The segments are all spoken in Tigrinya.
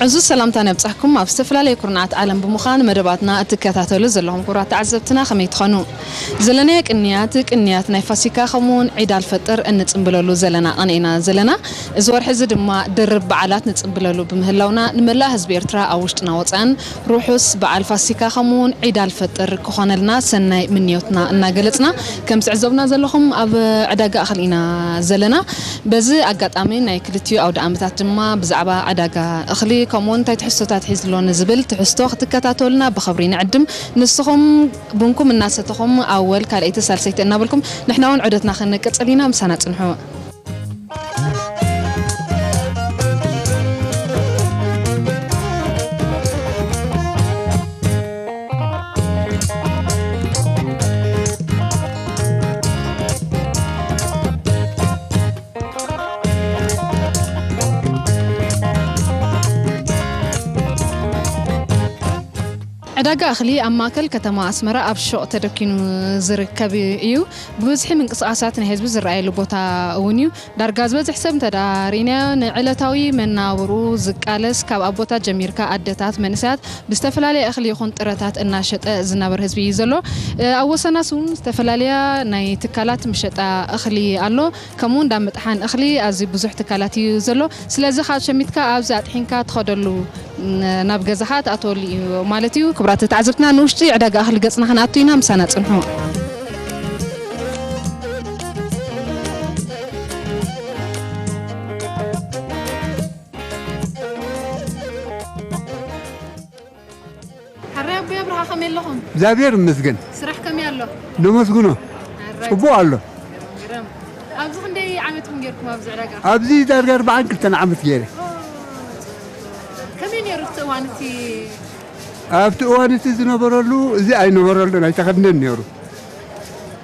ዕዙዝ ሰላምታና ይብጻሕኩም። ኣብ ዝተፈላለየ ኩርናዓት ዓለም ብምዃን መደባትና እትከታተሉ ዘለኹም ክቡራት ተዓዘብትና ከመይ ትኾኑ? ዘለናዮ ቅንያት፣ ቅንያት ናይ ፋሲካ ከምኡውን ዒድ ኣልፈጥር እንጽምብለሉ ዘለና ቅነ ኢና ዘለና። እዚ ወርሒ እዚ ድማ ድርብ በዓላት ንጽምብለሉ ብምህላውና ንመላእ ህዝቢ ኤርትራ ኣብ ውሽጥና ወጻእን ርሑስ በዓል ፋሲካ ከምኡውን ዒድ ኣልፈጥር ክኾነልና ሰናይ ምንዮትና እናገለጽና፣ ከም ትዕዘቡና ዘለኹም ኣብ ዕዳጋ እኽሊ ኢና ዘለና። በዚ ኣጋጣሚ ናይ ክልቲኡ ኣውደ ዓመታት ድማ ብዛዕባ ዕዳጋ እኽሊ ከምኡውን እንታይ ትሕዝቶታት ሒዝሎ ንዝብል ትሕዝቶ ክትከታተሉና ብኽብሪ ንዕድም። ንስኹም ቡንኩም እናሰተኹም ኣወል ካልኣይቲ ሳልሰይቲ እናበልኩም ንሕና እውን ዑደትና ክንቅጽል ኢና። ምሳና ጽንሑ። ዕዳጋ እኽሊ ኣብ ማእከል ከተማ ኣስመራ ኣብ ሹቕ ተደኪኑ ዝርከብ እዩ። ብብዝሒ ምንቅስቓሳት ናይ ህዝቢ ዝረኣየሉ ቦታ እውን እዩ። ዳርጋ ዝበዝሕ ሰብ እንተ ደኣ ርኢናዮ፣ ንዕለታዊ መናብርኡ ዝቃለስ፣ ካብ ኣቦታት ጀሚርካ ኣደታት፣ መንእሰያት ብዝተፈላለየ እኽሊ ይኹን ጥረታት እናሸጠ ዝናበር ህዝቢ እዩ ዘሎ። እ፣ ኣብ ወሰናስ እውን ዝተፈላለያ ናይ ትካላት ምሸጣ እኽሊ ኣሎ። ከምኡ እንዳ ምጥሓን እኽሊ ኣዝዩ ብዙሕ ትካላት እዩ ዘሎ። ስለዚ ካብ ሸሚትካ ኣብዚ ኣጥሒንካ ትኸደሉ፣ ን-፣ ናብ ገዛኻ ትኣትወሉ እዩ ማለት እዩ። ክቡራት ተዓዘብትና፣ ንውሽጢ ዕዳጋ እኽሊ ገጽና ክንኣቱ ኢና፣ ምሳና ጽንሑ። ሓራይ ኣቦይ ኣብርሃ ከመይ ኣለኹም? እግዚኣብሔር ይመስገን። ስራሕ ከመይ ኣሎ? ነመስግኖ። ሓራይ ጽቡቕ ኣሎ። ግርም። ኣብዚ ክንደይ ዓመትኩም ጌርኩም ኣብዚ ዕዳጋ? ኣብዚ ዳርጋ ኣርባዓን ክልተን ዓመት ገይረ። ከመይ ነይሩ እቲ እዋን እቲ? ኣብቲ እዋን እቲ ዝነበረሉ እዚ ኣይነበረሉን፣ ኣይተኸድነን ነይሩ።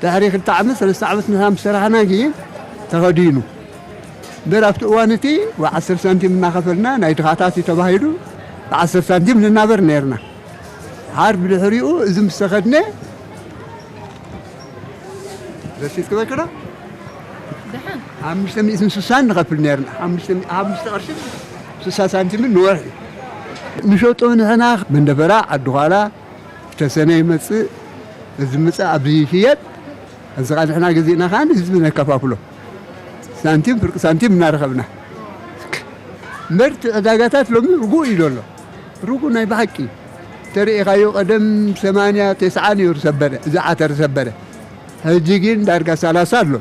ድሕሪ ክልተ ዓመት፣ ሰለስተ ዓመት ንሳ ምስ ሰራሕና ግን ተኸዲኑ። እምበር ኣብቲ እዋን እቲ ብዓሰርተ ሳንቲም እናኸፈልና ናይ ድኻታት እዩ ተባሂሉ ብዓሰርተ ሳንቲም ንናበር ነይርና። ሓር ብድሕሪኡ እዚ ምስ ተኸድነ ረሲት ክበልክዶ? ደሓን። ሓሙሽተ ሚእትን ስሳን ንኸፍል ነይርና። ሓሙሽተ ሚ-፣ ሓሙሽተ ቅርሽን ስሳ ሳንቲምን ንወርሒ። ንሸጦ ንሕና መንደፈራ፣ ዓዲ ዃላ፣ ተሰነ ይመጽእ፣ እዚ ምጽእ ኣብዚ ይሽየጥ። እዚ ኸኣ ንሕና ገዚእና ኸኣ ንህዝቢ ነከፋፍሎ። ሳንቲም ፍርቂ ሳንቲም እናረኸብና። እምበር እቲ ዕዳጋታት ሎሚ ርጉእ እዩ ዘሎ። ርጉእ ናይ ብሓቂ። ተርእኻዮ ቀደም ሰማንያ ተስዓ ነይሩ ሰበረ፣ እዚ ዓተር ሰበረ። ሕጂ ግን ዳርጋ ሰላሳ ኣሎ።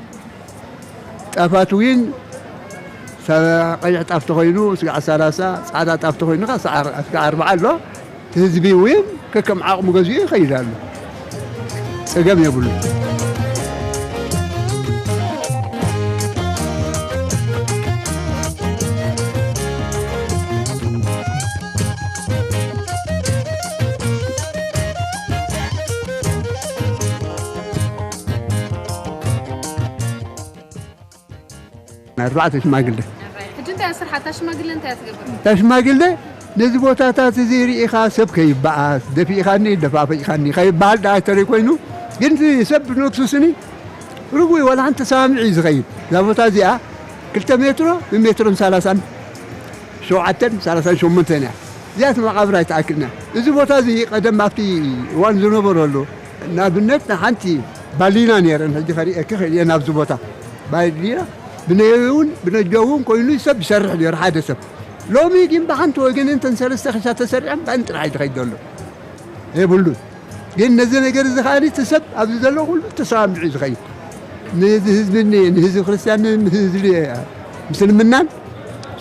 ጣፋት እውን ሰ-፣ ቀይሕ ጣፍ ተኾይኑ ስጋዕ ሰላሳ፣ ጻዕዳ ጣፍ ተኾይኑ ኸዓ ስዓ-፣ ስጋዕ ኣርባዓ ኣሎ። እቲ ህዝቢ እውን ከከም ዓቕሙ ገዚኡ ይኸይድ ኣሎ። ጸገም የብሉ። ኣርባዕተ ሽማግለ። ሕጂ እንታይ እያ ስርሓ? እታ ሽማግለ እንታይ እያ ትገብር? እታ ሽማግለ ነዚ ቦታታት እዚ ርኢኻ ሰብ ከይበኣስ፣ ደፊእኻኒ፣ ደፋፊእኻኒ ከይበሃል ደኣ ተርኢ ኮይኑ፣ ግን እቲ ሰብ ብነብሱ ስኒ ርጉእ ዋላ ሓንቲ ተሰማሚዑ እዩ ዝኸይድ። እዛ ቦታ እዚኣ ክልተ ሜትሮ ብሜትሮን ሰላሳን ሸውዓተን ሰላሳን ሸሞንተን እያ። እዚኣስ መቓብር ኣይትኣክልና። እዚ ቦታ እዚ ቀደም ኣብቲ እዋን ዝነበረሉ ንኣብነት ንሓንቲ ባሊና ነይረን፣ ሕጂ ከርእየኪ ክእል እየ ናብዚ ቦታ። ባሊና ብነየውን ብነጃውን ኮይኑ ሰብ ይሰርሕ ነይሩ ሓደ ሰብ። ሎሚ ግን ብሓንቲ ወገን እንተን ሰለስተ ክሻ ተሰሪዐን ብኣን ጥራሕ እዩ ዝኸይድ ዘሎ። የብሉን። ግን ነዚ ነገር እዚ ከኣ እቲ ሰብ ኣብዚ ዘሎ ኩሉ ተሰማሚዑ እዩ ዝኸይድ። ንህዝቢ ህዝቢ እኒ-፣ ንህዝቢ ክርስትያን ንህዝቢ ምስልምናን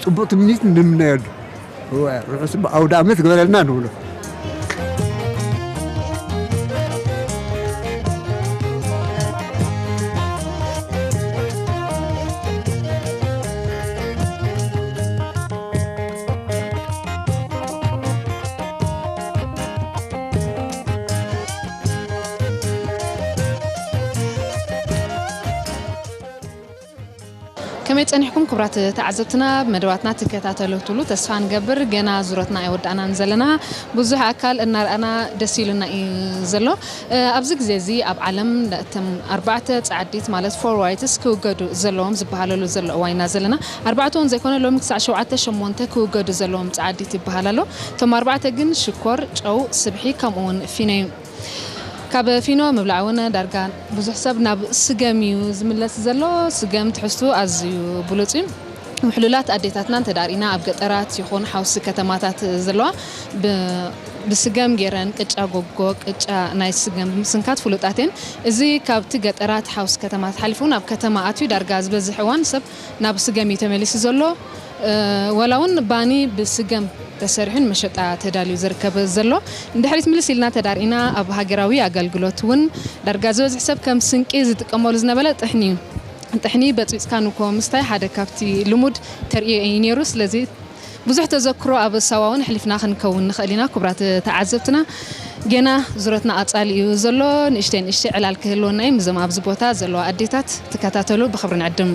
ጽቡቕ ትምኒት ንምነየሉ። እወ፣ ርሑስ ኣውደ ዓመት ግበረልና ንብሎ። ከመይ ጸኒሕኩም ክቡራት ተዓዘብትና? መደባትና ትከታተሉ ትብሉ ተስፋ ንገብር። ገና ዙረትና ኣይወዳእናን ዘለና። ብዙሕ ኣካል እናረኣና ደስ ኢሉና እዩ ዘሎ። እ፣ ኣብዚ ግዜ እዚ ኣብ ዓለም እቶም ኣርባዕተ ጸዓዲት ማለት ፎር ዋይትስ ክውገዱ ዘለዎም ዝበሃለሉ ዘሎ እዋን ኢና ዘለና። ኣርባዕተ እውን ዘይኮነ ሎሚ ክሳዕ ሸውዓተ ሸሞንተ ክውገዱ ዘለዎም ጸዓዲት ይበሃል ኣሎ። እቶም ኣርባዕተ ግን ሽኮር፣ ጨው፣ ስብሒ ከምኡ እውን ፊኖ እዩ። ካብ ፊኖ ምብላዕ እውን ዳርጋ ብዙሕ ሰብ ናብ ስገም እዩ ዝምለስ ዘሎ። ስገም ትሕዝቱ ኣዝዩ ብሉጽ እዩ። ውሕሉላት ኣዴታትና እንተ ዳርኢና ኣብ ገጠራት ይኹን ሓውሲ ከተማታት ዘለዋ ብ-፣ ብስገም ገይረን ቅጫ ጎጎ፣ ቅጫ ናይ ስገም ብምስንካት ፍሉጣት እየን። እዚ ካብቲ ገጠራት ሓውሲ ከተማታት ሓሊፉ ናብ ከተማ ኣትዩ ዳርጋ ዝበዝሕ እዋን ሰብ ናብ ስገም እዩ ተመሊሱ ዘሎ። እ፣ ዋላ እውን ባኒ ብስገም ተሰሪሑ ንመሸጣ ተዳልዩ ዝርከብ ዘሎ። ንድሕሪት ምልስ ኢልና ተዳርኢና ኣብ ሃገራዊ ኣገልግሎት እውን ዳርጋ ዝበዝሕ ሰብ ከም ስንቂ ዝጥቀመሉ ዝነበረ ጥሕኒ እዩ። ጥሕኒ በጽቢጽካ ንኮ ምስታይ ሓደ ካብቲ ልሙድ ተርእዮ እዩ ነይሩ። ስለዚ ብዙሕ ተዘክሮ ኣብ ሳዋ እውን ኣሕሊፍና ክንከውን ንኽእል ኢና። ክቡራት ተዓዘብትና፣ ገና ዙረትና ኣጻሊ እዩ ዘሎ። ንእሽተይ ንእሽተይ ዕላል ክህልወና እዩ። ምስዞም ኣብዚ ቦታ ዘለዋ ኣዴታት ትከታተሉ ብኽብሪ ንዕድም።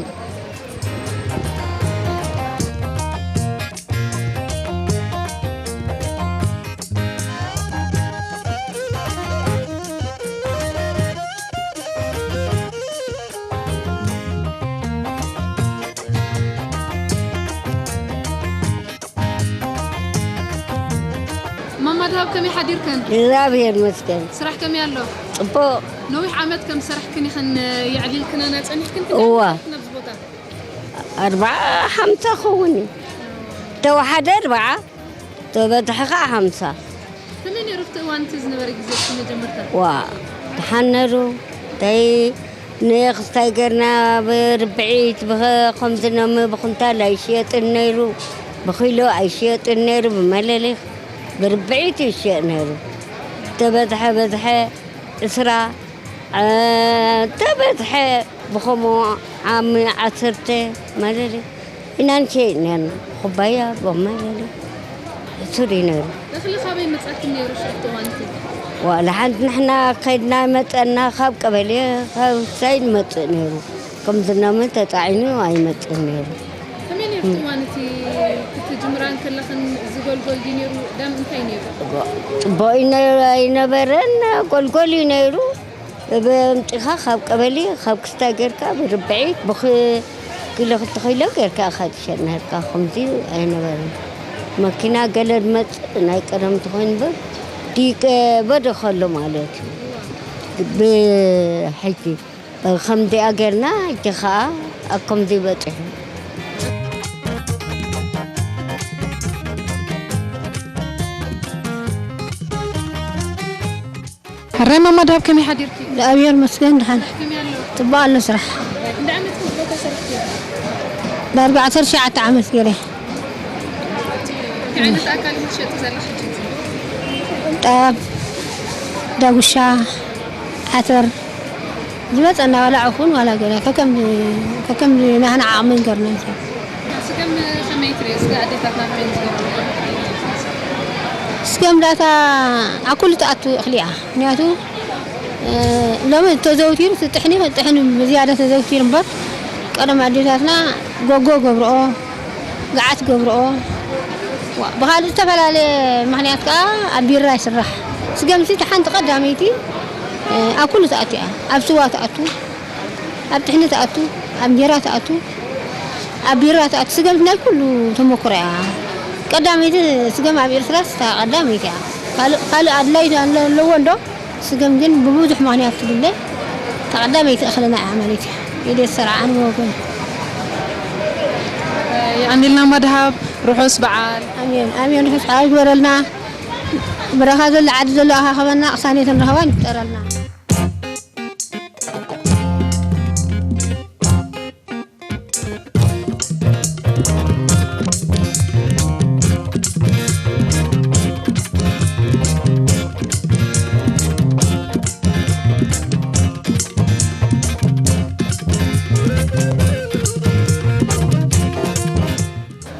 ማማ ድሃብ ከመይ ሓዲርከን? እግዚኣብሔር ይመስገን። ስራሕ ከመይ ኣሎ? ጽቡቕ። ነዊሕ ዓመት ከም ዝሰራሕክን ኢኽን የዕሊልክናና ጸኒሕክን? እዋ። ክንደይ ዓመት ኣብዚ ቦታ? ኣርብዓ ሓምሳ ክኸውን እዩ። ተወሓደ ኣርብዓ፣ ተበዝሐ ኸዓ ሓምሳ። ከመይ ነይሩ ኣብቲ እዋን እቲ ዝነበረ ግዜ እስኪ መጀመርታ? ዋ፣ ደሓን ነይሩ። እንታይ ንክስታይ ገርና ብርብዒት ብኸ-፣ ከምዚ ኖሚ ብኩንታል ኣይሽየጥን ነይሩ፣ ብኪሎ ኣይሽየጥን ነይሩ፣ ብመለሊኽ ብርብዒት ይሽየጥ ነይሩ። ተበዝሐ በዝሐ ዕስራ፣ እ፣ ተበዝሐ ብኸምኡ ዓሚ ዓሰርተ መለሊኽ። ኢና ንሸይጥ ነርና። ኩባያ፣ ጎማ፣ ለለ፣ ሕሱር እዩ ነይሩ። እኽሊ ካበይ መጻኩም ነይሩ ሽዑ እቲ እዋን እቲ? ዋላ ሓንቲ ንሕና ከይድና መጸና፣ ካብ ቀበሌ፣ ካብ ሳይ ንመጽእ ነይሩ። ከምዚ ኖሚ ተጻዒኑ ኣይመጽእን ነይሩ። ከመይ ነይሩ እቲ እዋን እቲ ክትጅምራ እንከለኽን ዝጎልጎል ድዩ ነይሩ? ደም እንታይ ነይሩ? ጽቡቕ እዩ ነይሩ፣ ኣይነበረን፣ ጎልጎል እዩ ነይሩ። ብእምጢኻ ካብ ቀበሌ፣ ካብ ክስታይ ጌርካ ብርብዒት፣ ብኪ-፣ ኪሎ ክልተ ኪሎ ጌርካ ኢኻ ትሸጥ ነርካ። ከምዚ ኣይነበረን። መኪና ገለ ዝመጽእ ናይ ቀደም ተኾይኑ እምበር፣ ዲቀ በደ ከሎ ማለት እዩ። ብሕጂ ከምዚኣ ጌርና፣ ሕጂ ኸዓ ኣብ ከምዚ በጺሑ። ሕራይ ማማ ድሃብ ከመይ ሓዲርኪ? እግዚኣብሔር ይመስገን፣ ደሓን። ከመይ ኣሎ? ጽቡቕ ኣሎ ስራሕ። ክንደይ ዓመት ከም ቦታ ሰሪሕኪ? ዳርጋ ዓሰርተ ትሽዓተ ዓመት ገይረ። እንታይ ዓይነት ኣካል ኢኺ ትሸጢ ዘለኺ ሕጂ? ጣፍ፣ ዳጉሻ፣ ዓተር፣ ዝመጸና ዋላ ዕፉን ዋላ ገለ ከከም፣ ከከም ናህና ዓቕሚ ንገርና። ስገም ከመይ ትርኢ? እስከ ኣዴታትና ከመይ ዝገብሩ? ስገም ዳታ ኣብ ኩሉ ትኣቱ እኽሊ እያ። ምክንያቱ፣ እ፣ ሎሚ ተዘውቲሩ፣ እቲ ጥሕኒ፣ ጥሕኒ ብዝያዳ ተዘውቲሩ እምበር፣ ቀደም ኣዴታትና ጎጎ ገብርኦ፣ ገዓት ገብርኦ፣ ዋ፣ ብኻልእ ዝተፈላለየ ምኽንያት ከኣ ኣብ ቢራ ይስራሕ። ስገምሲ እቲ ሓንቲ ቀዳመይቲ፣ እ፣ ኣብ ኩሉ ትኣቱ እያ። ኣብ ስዋ ትኣቱ፣ ኣብ ጥሕኒ ትኣቱ፣ ኣብ እንጀራ ትኣቱ፣ ኣብ ቢራ ትኣቱ። ስገምቲ ናይ ኩሉ ተመኩሮ እያ። ቀዳመይቲ ስገም ኣብ ኤርትራስ እታ ቀዳመይቲ እያ። ካልእ፣ ካልእ ኣድላዪ ኣለዎ እንዶ፣ ስገም ግን ብብዙሕ ምኽንያት ትድለ። እታ ቀዳመይቲ እኽልና እያ ማለት እያ። ኢደ ዝሰርዓ ኣነ ወገን። የቐንየልና ማማ ድሃብ፣ ርሑስ በዓል። ኣሜን፣ ኣሜን። ርሑስ በዓል ይግበረልና። ብረኻ ዘሎ ዓዲ ዘሎ ኣኻኸበና፣ ቅሳኔትን ረኸባን ይፍጠረልና።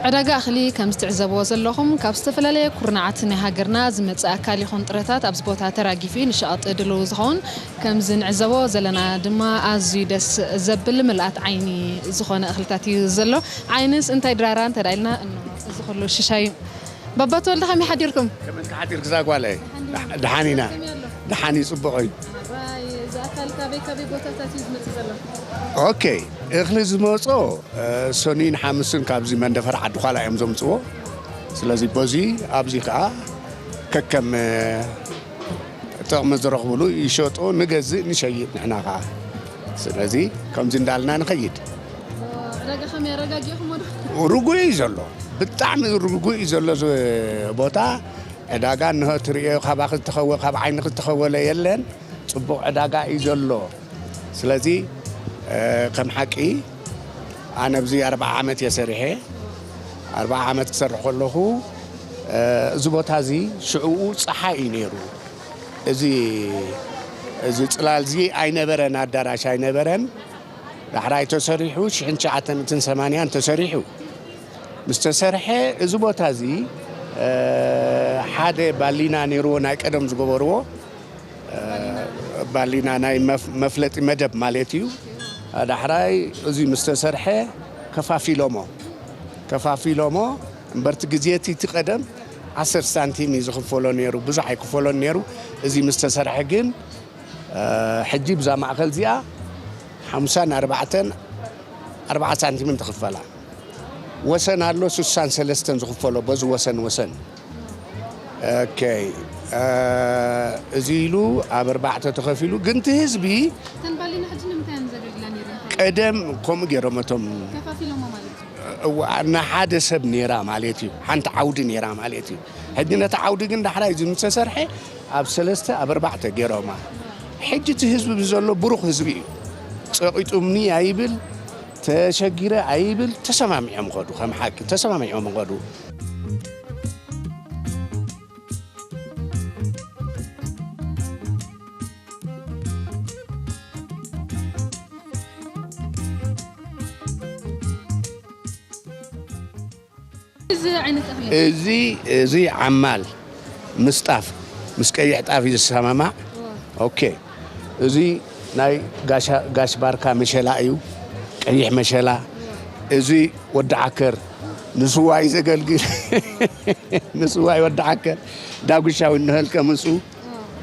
ዕዳ ዕዳጋ እኽሊ ከም ዝትዕዘብዎ ዘለኹም ካብ ዝተፈላለየ ኩርናዓት ናይ ሃገርና ዝመጽእ ኣካል ይኹን ጥረታት ኣብዚ ቦታ ተራጊፉ እዩ። ንሸቐጥ ድልው ዝኸውን ከምዚ ንዕዘቦ ዘለና ድማ ኣዝዩ ደስ ዘብል ምልኣት ዓይኒ ዝኾነ እኽልታት እዩ ዘሎ። ዓይንስ እንታይ ድራራ እንተ ደኣ ኢልና እኖ እዚ ኩሉ ሽሻይ እዩ። ባባ ተወልደ ከመይ ሓዲርኩም? ከመይ ሓዲርክ እዛ ጓለይ? ደሓን ኢና። ከመይ ኣሎ? ደሓን እዩ፣ ጽቡቕ እዩ። ራይ፣ እዚ ኣካል ካበይ ካበይ ቦታታት እዩ ዝመጽእ ዘሎ? ኦኬ፣ እኽሊ ዝመጾ፣ እ፣ ሰኑይን ሓሙስን ካብዚ መንደፈር ዓዲ ዃላ እዮም ዘምጽዎ። ስለዚ በዚ ኣብዚ ከኣ ከከም፣ እ፣ ጥቕሚ ዝረኽብሉ ይሸጡ፣ ንገዝእ፣ ንሸይጥ ንሕና ከኣ። ስለዚ ከምዚ እንዳልና ንኸይድ። ዕዳጋ ከመይ ኣረጋጊእኹሞ ዶ? ርጉእ እዩ ዘሎ፣ ብጣዕሚ ርጉእ እዩ ዘሎ እዚ ቦታ። ዕዳጋ እንሆ ትርእዮ፣ ካባኺ ዝተኸወ-፣ ካብ ዓይንኺ ዝተኸወለ የለን። ጽቡቕ ዕዳጋ እዩ ዘሎ። ስለዚ፣ እ፣ ከም ሓቂ ኣነ ኣብዚ ኣርብዓ ዓመት እየ ሰሪሐ። ኣርብዓ ዓመት ክሰርሕ ከለኹ፣ እ፣ እዚ ቦታ እዚ ሽዕኡ ጸሓይ እዩ ነይሩ። እዚ፣ እዚ ጽላል እዚ ኣይነበረን፣ ኣዳራሽ ኣይነበረን። ዳሕራይ ተሰሪሑ፣ ሽሕን ትሽዓተ ሚእትን ሰማንያን ተሰሪሑ። ምስ ተሰርሐ፣ እዚ ቦታ እዚ፣ እ፣ ሓደ ባሊና ነይርዎ፣ ናይ ቀደም ዝገበርዎ፣ እ፣ ባሊና ናይ መፍ-፣ መፍለጢ መደብ ማለት እዩ። ዳሕራይ እዚ ምስ ተሰርሐ፣ ከፋፊሎሞ። ከፋፊሎሞ፣ እምበርቲ ግዜ እቲ፣ እቲ ቀደም ዓሰርተ ሳንቲም እዩ ዝኽፈሎ ነይሩ፣ ብዙሕ ኣይክፈሎን ነይሩ። እዚ ምስ ተሰርሐ ግን፣ እ፣ ሕጂ ብዛ ማእከል እዚኣ ሓምሳን ኣርባዕተን፣ ኣርባዓ ሳንቲምን ትኽፈላ። ወሰን ኣሎ፣ ስሳን ሰለስተን ዝኽፈሎ፣ በዚ ወሰን፣ ወሰን። ኦኬ። እ፣ እዚ ኢሉ ኣብ ኣርባዕተ ተኸፊሉ፣ ግን እቲ ህዝቢ እተን ባሊና ሕጂ ንምንታይ እየን ዘገልግላ ነይረን? ቀደም ከምኡ ገይሮም እቶም ከፋፊሎሞ ማለት እዩ። እዋ፣ ንሓደ ሰብ ነይራ ማለት እዩ። ሓንቲ ዓውዲ ነይራ ማለት እዩ። ሕጂ ነቲ ዓውዲ ግን ዳሕራይ እዚ ምስ ተሰርሐ ኣብ ሰለስተ፣ ኣብ ኣርባዕተ ገይሮማ። ሕጂ እቲ ህዝቢ ብዘሎ ብሩኽ ህዝቢ እዩ። ጸቒጡምኒ ኣይብል፣ ተሸጊረ ኣይብል፣ ተሰማሚዖም ኸዱ። ከም ሓቂ ተሰማሚዖም ኸዱ። እዚ ዓይነት እኽሊ? እዚ፣ እዚ ዓማል ምስ ጣፍ፣ ምስ ቀይሕ ጣፍ እዩ ዝሰማማዕ። እዋ። ኦኬ። እዚ ናይ ጋሻ-፣ ጋሽ ባርካ መሸላ እዩ። ቀይሕ መሸላ። እዋ። እዚ ወዲ ዓከር ንስዋ እዩ ዘገልግል። ንስዋ እዩ ወዲ ዓከር። ዳጉሻ እውን ንህልቀ ምጹ። እዋ።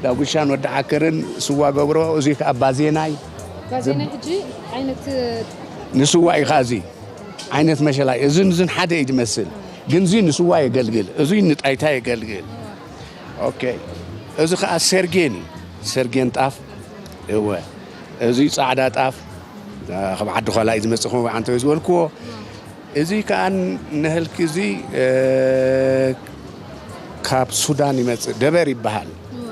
ዳጉሻን ወዲ ዓከርን ስዋ ገብሮ። እዚ ከኣ ባዜና እዩ። ባዜና ሕጂ ዓይነት ንስዋ እዩ ከኣ እዚ። ዓይነት መሸላ እዩ። እዝን እዝን ሓደ እዩ ዝመስል። ግን እዚ ንስዋ የገልግል። እዚ ንጣይታ የገልግል። ኦኬ። እዚ ከኣ ሰርጌን እዩ። ሰርጌን ጣፍ። እወ። እዚ ጻዕዳ ጣፍ፣ እ፣ ካብ ዓዲ ዃላ እዩ ዝመጽእ፣ ከምኡ ዓንተ ዝበልክዎ። እዚ ከኣ ንህልኪ እዚ፣ እ፣ ካብ ሱዳን ይመጽእ፣ ደበር ይበሃል። እወ።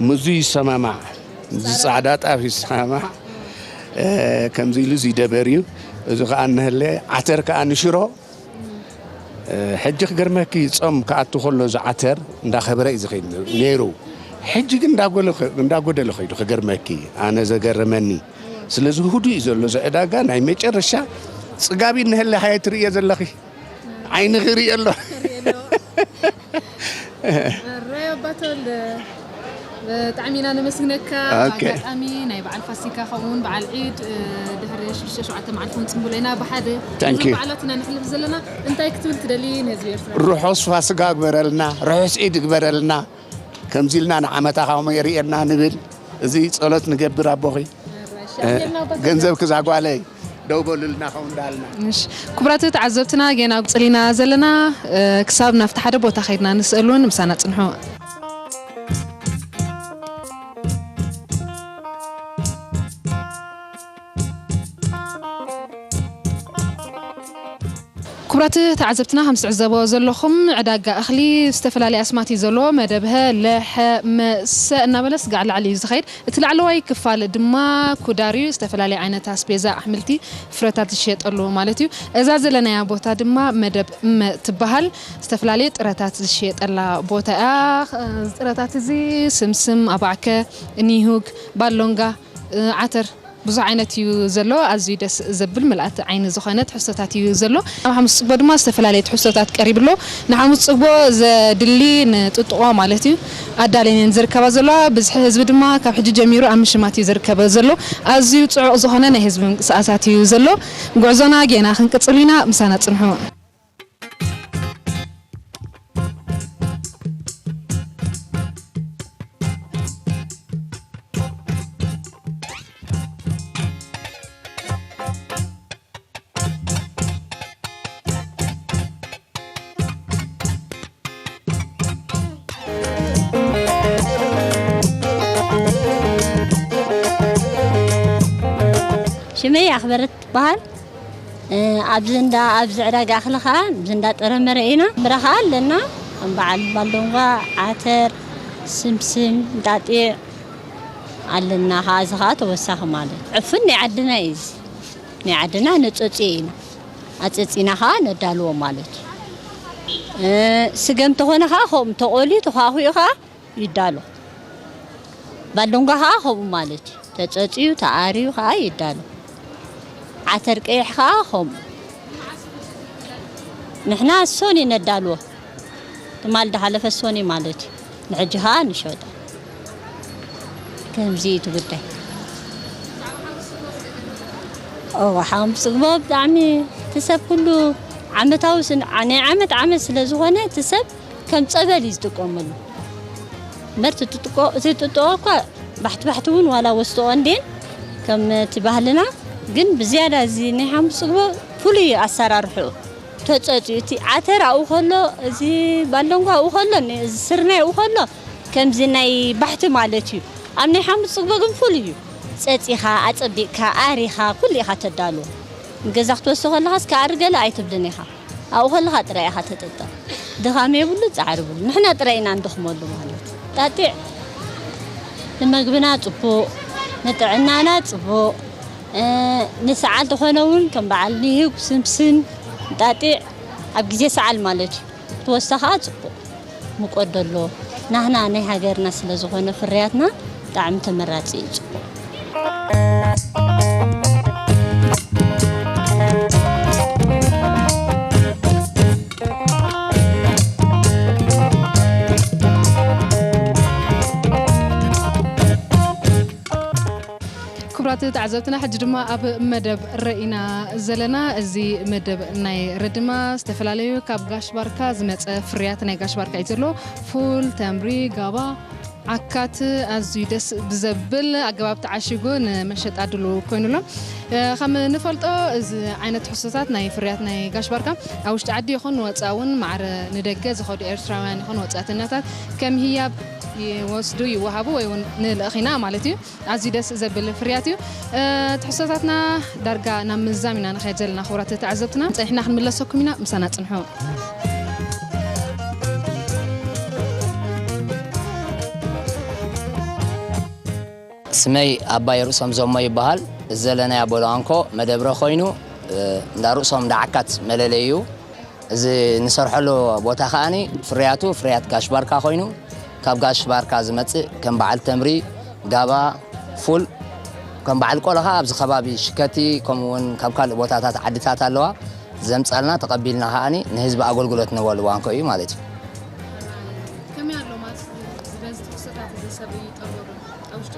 ምዚ ይሰማማዕ፣ እዚ ጻዕዳ ጣፍ ይሰማማዕ። እ፣ ከምዚ ኢሉ እዚ ደበር እዩ። እዚ ከኣ ንህለ፣ ዓተር ከኣ ንሽሮ፣ እ፣ ሕጂ ክገርመኪ፣ ጾም ክኣቱ ከሎ ዝዓተር እንዳኸበረ እዩ ዝኸይድ ነይሩ። ሕጂ ግን እንዳጎለ-፣ እንዳጎደለ ኸይዱ ክገርመኪ፣ ኣነ ዘገረመኒ። ስለዚ ህዱእ እዩ ዘሎ እዚ ዕዳጋ፣ ናይ መጨረሻ ጽጋቢ እንሀለ ሃየ ትርእዮ ዘለኺ። ዓይንኺ ይርእዮ ኣሎ። ራይ ኣባ ተወልደ፣ ብጣዕሚ ኢና ነመስግነካ። ኦኬ። ብኣጋጣሚ ናይ በዓል ፋሲካ ከምኡ እውን በዓል ዒድ፣ እ፣ ድሕሪ ሽዱሽተ ሸውዓተ መዓልቲ ክንጽንብሎ ኢና ብሓደ። Thank you። እዞም በዓላት ኢና ነሕልፍ ዘለና። እንታይ ክትብል ትደሊ ንህዝቢ ኤርትራ? ርሑስ ፋሲካ ግበረልና፣ ርሑስ ዒድ ግበረልና። ከምዚ ኢልና ንዓመታ ከምኡ የርእየና ንብል። እዚ ጸሎት ንገብር ኣቦኺ። ራይ፣ እ፣ ሻዕቢያና ኣባ ተወልደ። ገንዘብ ክዛ ጓለይ። ደው በሉልና፣ ከምኡ እንዳልና። እሺ፣ ክቡራት ተዓዘብትና፣ ጌና ኣብ ጽሊና ዘለና፣ እ፣ ክሳብ ናብቲ ሓደ ቦታ ከይድና ንስእል እውን ምሳና ጽንሑ። ክቡራት ተዓዘብትና፣ ከም ትዕዘብዎ ዘለኹም፣ ዕዳጋ እኽሊ ዝተፈላለየ ኣስማት እዩ ዘለዎ። መደብ ሀ፣ ለ፣ ሐ፣ መ፣ ሰ እናበለ ስጋዕ ላዕሊ እዩ ዝኸይድ። እቲ ላዕለዋይ ክፋል ድማ ኩዳር እዩ። ዝተፈላለየ ዓይነት ኣስቤዛ፣ ኣሕምልቲ፣ ፍረታት ዝሽየጠሉ ማለት እዩ። እዛ ዘለናያ ቦታ ድማ መደብ መ ትበሃል። ዝተፈላለየ ጥረታት ዝሽየጠላ ቦታ እያ። እዚ ጥረታት እዚ ስምስም፣ ኣባዕከ፣ ኒሁግ፣ ባሎንጋ፣ ዓተር፣ ብዙሕ ዓይነት እዩ ዘሎ። ኣዝዩ ደስ ዘብል ምልኣት ዓይኒ ዝኾነ ትሕዝቶታት እዩ ዘሎ። ኣብ ሓሙስ ጽግቦ ድማ ዝተፈላለየ ትሕዝቶታት ቀሪቡ ኣሎ። ንሓሙስ ጽግቦ ዘድሊ ንጥጥቆ ማለት እዩ ኣዳልየን ዝርከባ ዘለዋ። ብዝሒ ህዝቢ ድማ ካብ ሕጂ ጀሚሩ ኣብ ምሽማት እዩ ዝርከበ ዘሎ። ኣዝዩ ጽዑቕ ዝኾነ ናይ ህዝቢ ምንቅስቃሳት እዩ ዘሎ። ጉዕዞና ጌና ክንቅጽል ኢና፣ ምሳና ጽንሑ። ሽመይ ኣኽበረት ትበሃል። እ፣ ኣብዚ እንዳ፣ ኣብዚ ዕዳጋ እኽሊ ኸዓ፣ ኣብዚ እንዳ ጥረምረ ኢና። ፍረ ኸዓ ኣለና። ከም በዓል ባልዶንጓ፣ ዓተር፣ ስምስም፣ እንጣጢዕ ኣለና ኸዓ፣ እዚ ኸዓ ተወሳኺ ማለት። ዕፉን ናይ ዓድና እዩ እዚ። ናይ ዓድና ነጸጽዮ ኢና። ኣጸጺና ኸዓ ነዳልዎ ማለት እዩ። እ፣ ስገም ተኾነ ኸዓ ከምኡ ተቖልዩ ተዃኺዑ ኸዓ ይዳሎ። ባልዶንጓ ኸዓ ከምኡ ማለት እዩ። ተጸጽዩ፣ ተኣርዩ ኸዓ ይዳሎ። ዓተር ቀይሕ ኸዓ ከምኡ። ንሕና ሶኒ ነዳልዎ። ትማል ዝሓለፈ ሶኒ ማለት እዩ። ንሕጂ ኸዓ ንሸጦ። ከምዚ እዩ እቲ ጉዳይ። እወ፣ ሓሙስ ጽግቦ ብጣዕሚ እቲ ሰብ ኩሉ ዓመታዊ ስን-፣ ዓ-፣ ናይ ዓመት ዓመት ስለ ዝኾነ እቲ ሰብ ከም ጸበል እዩ ዝጥቀመሉ። እምበር እቲ ጥጥቆ፣ እቲ ጥጥቆ እኳ ባሕቲ ባሕቲ እውን ዋላ ወስጥኦ እንዴን ከም እቲ ባህልና፣ ግን ብዝያዳ እዚ ናይ ሓሙስ ጽግቦ ፍሉይ እዩ ኣሰራርሕኡ። ተጸጽዩ እቲ ዓተር ኣብኡ ከሎ፣ እዚ ባለንጓ ኣብኡ ከሎ፣ ን-፣ እዚ ስርናይ ኣብኡ ከሎ፣ ከምዚ ናይ ባሕቲ ማለት እዩ። ኣብ ናይ ሓሙስ ጽግቦ ግን ፍሉይ እዩ። ጸጺኻ፣ ኣጸቢቕካ፣ ኣሪኻ፣ ኩሉ ኢኻ ተዳልዎ። ንገዛ ክትወስዶ ከለኻስ ክኣሪ ገለ ኣይትብልን ኢኻ። ኣብኡ ከለኻ ጥራይ ኢኻ ተጠጠቕ። ድኻም የብሉ፣ ጻዕሪ የብሉ። ንሕና ጥራይ ኢና ንደኽመሉ ማለት። ጣጢዕ ንመግብና ጽቡቕ፣ ንጥዕናና ጽቡቕ፣ እ፣ ንሰዓል ዝኾነ እውን ከም በዓል ንሂግ፣ ስምስም፣ ጣጢዕ ኣብ ግዜ ሰዓል ማለት እዩ። ተወስዳ ኸዓ ጽቡቕ። ምቆት ደሎ ናህና ናይ ሃገርና ስለ ዝኾነ ፍርያትና ብጣዕሚ ተመራጺ እዩ፣ ጽቡቕ። ክቡራት ተዓዘብትና፣ ሕጂ ድማ ኣብ መደብ ርኢና ዘለና። እዚ መደብ ናይ ርድማ ዝተፈላለዩ ካብ ጋሽ ባርካ ዝመጸ ፍርያት ናይ ጋሽ ባርካ እዩ ዘሎ። ፉል፣ ተምሪ፣ ጋባ፣ ዓካት ኣዝዩ ደስ ብዘብል ኣገባብ ተዓሺጉ ንመሸጣ ድሉው ኮይኑ ኣሎ። እ፣ ከም ንፈልጦ፣ እዚ ዓይነት ትሕዝቶታት ናይ ፍርያት ናይ ጋሽ ባርካ ኣብ ውሽጢ ዓዲ ይኹን ንወጻኢ እውን ማዕረ ንደገ ዝኸዱ ኤርትራውያን ይኹን ወጻእተኛታት ከም ህያብ ይወስዱ፣ ይወሃቡ ወይ እውን ንልእኽ ኢና ማለት እዩ። ኣዝዩ ደስ ዘብል ፍርያት እዩ። እ፣ ትሕዝቶታትና ዳርጋ ናብ ምዝዛም ኢና ንኸይድ ዘለና፣ ክቡራት ተዓዘብትና። ጸኒሕና ክንምለሰኩም ኢና፣ ምሳና ጽንሑ። ስመይ ኣባይ ርእሶም ዘሞ ይበሃል። እዚ ዘለናዮ ኣቦ ሎኣንኮ መደብረ ኮይኑ፣ እ፣ እንዳ ርእሶም እንዳ ዓካት መለለይ እዩ። እዚ ንሰርሐሉ ቦታ ከኣኒ ፍርያቱ ፍርያት ጋሽ ባርካ ኮይኑ፣ ካብ ጋሽ ባርካ ዝመጽእ ከም በዓል ተምሪ፣ ጋባ፣ ፉል፣ ከም በዓል ቆሎ ከኣ ኣብዚ ከባቢ ሽከቲ፣ ከምኡ እውን ካብ ካልእ ቦታታት ዓድታት ኣለዋ፣ ዘምጻልና ተቐቢልና ከኣኒ ንህዝቢ ኣገልግሎት ንህበሉ ዋንኮ እዩ ማለት እዩ። ከመይ ኣሎ ማለት እዚ በዚ ትሕዝቶታት እዚ ሰብ ይጠልቦ ዶ? ኣብ ውሽጢ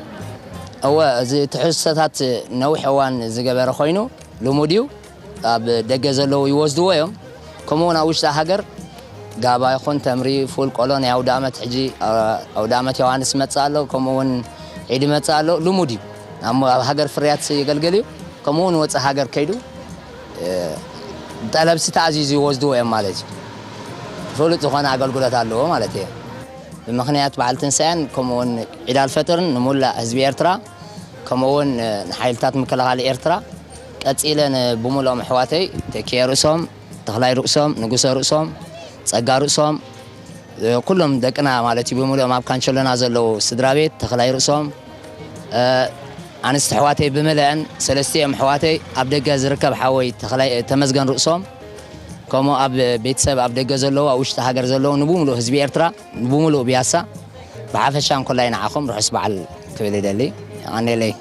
እወ፣ እዚ ትሕዝቶታት ነዊሕ እዋን ዝገበረ ኮይኑ ልሙድ እዩ። ኣብ ደገ ዘለዉ ይወስድዎ እዮም። ከምኡ እውን ኣብ ውሽጢ ሃገር ጋባ ይኹን ተምሪ፣ ፉል፣ ቆሎ ናይ ኣውደ ዓመት፣ ሕጂ፣ ኣ፣ ኣውደ ዓመት ዮሃንስ ይመጽእ ኣሎ፣ ከምኡ እውን ዒድ ይመጽእ ኣሎ። ልሙድ እዩ። ኣብ፣ ኣብ ሃገር ፍርያት የገልግል እዩ። ከምኡ እውን ወጻኢ ሃገር ከይዱ፣ እ፣ ብጠለብሲ ተኣዚዙ ይወስድዎ እዮም ማለት እዩ። ፍሉጥ ዝኾነ ኣገልግሎት ኣለዎ ማለት እዩ። ብምኽንያት በዓል ትንሳኤን ከምኡ እውን ዒድ ኣልፈጥርን ንሙላእ ህዝቢ ኤርትራ፣ ከምኡ እውን፣ እ፣ ንሓይልታት ምክልኻል ኤርትራ፣ ቀጺለ ንብሙሉኦም ኣሕዋተይ፣ ተኪኤ ርእሶም፣ ተኽላይ ርእሶም፣ ንጉሰ ርእሶም፣ ጸጋ ርእሶም፣ እ፣ ኩሎም ደቅና ማለት እዩ፣ ብምሉኦም ኣብ ካንቸሎና ዘለዉ ስድራ ቤት፣ ተኽላይ ርእሶም፣ እ፣ ኣንስቲ ኣሕዋተይ ብምልአን፣ ሰለስቲኦም ኣሕዋተይ ኣብ ደገ ዝርከብ ሓወይ ተኽላይ፣ ተመስገን ርእሶም፣ ከምኡ ኣብ ቤተሰብ ኣብ ደገ ዘለዉ፣ ኣብ ውሽጢ ሃገር ዘለዉ፣ ንብሙሉእ ህዝቢ ኤርትራ፣ ንብሙሉእ ቢያሳ፣ ብሓፈሻ እንኮላይ ንዓኹም ርሑስ በዓል ክብል ይደሊ። የቐንየለይ።